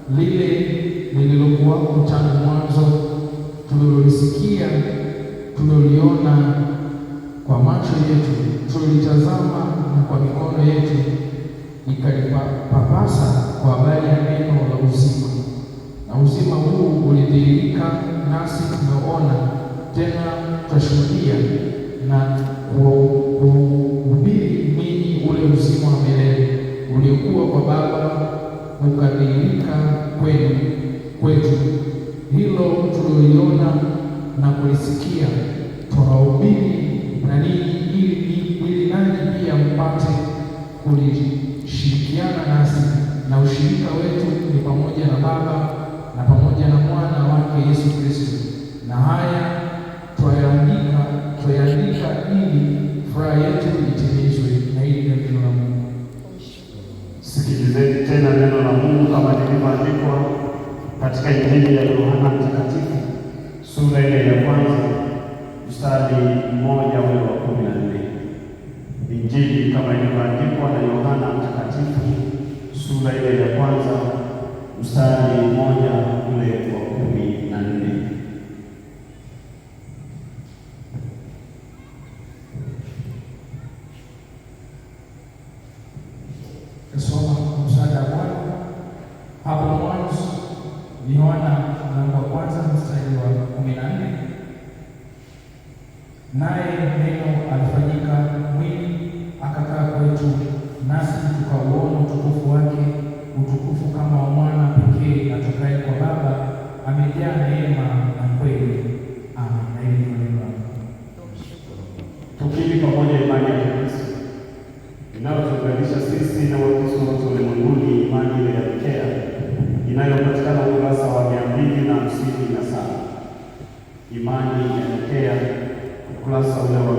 Lile lililokuwako tangu mwanzo, tulilolisikia, tuliloliona kwa macho yetu, tulilitazama na kwa mikono yetu ikalipapasa kwa habari ya neno la uzima. Na uzima huu ulidhihirika, nasi tumeona, tena twashuhudia na kuhubiri ninyi ule uzima wa milele uliokuwa kwa Baba ukadhihirika kwenu kwetu. Hilo tuliloliona na kulisikia twawahubiri na ninyi, ili nanyi pia mpate kulishirikiana nasi, na ushirika wetu ni pamoja na Baba na pamoja na Mwana wake Yesu Kristo. Na haya twayaandika ili furaha yetu itimizwe. Na hili ndio neno la Mungu. Sikilizeni tena neno la Mungu kama lilivyoandikwa katika Injili ya Yohana Mtakatifu sura ile ya kwanza mstari 1 ule wa 14. Injili kama ilivyoandikwa na Yohana Mtakatifu sura ile ya kwanza mstari 1 ule wa 14. Tasoma kwa msaada wa Bwana. Hapo mwanzo, Yohana mlango wa kwanza mstari wa 14. Naye neno alifanyika mwili akakaa kwetu, nasi tukauona utukufu wake, utukufu kama wa mwana pekee atokaye kwa Baba, amejaa neema na kweli. Amen. Na hili ndilo neno la Mungu. Tukiri pamoja imani ya Kikristo inayotuunganisha sisi na Wakristo wote ulimwenguni, imani ile ya Nikea inayopatikana ukurasa wa 257. Imani ya Nikea, ukurasa ule wa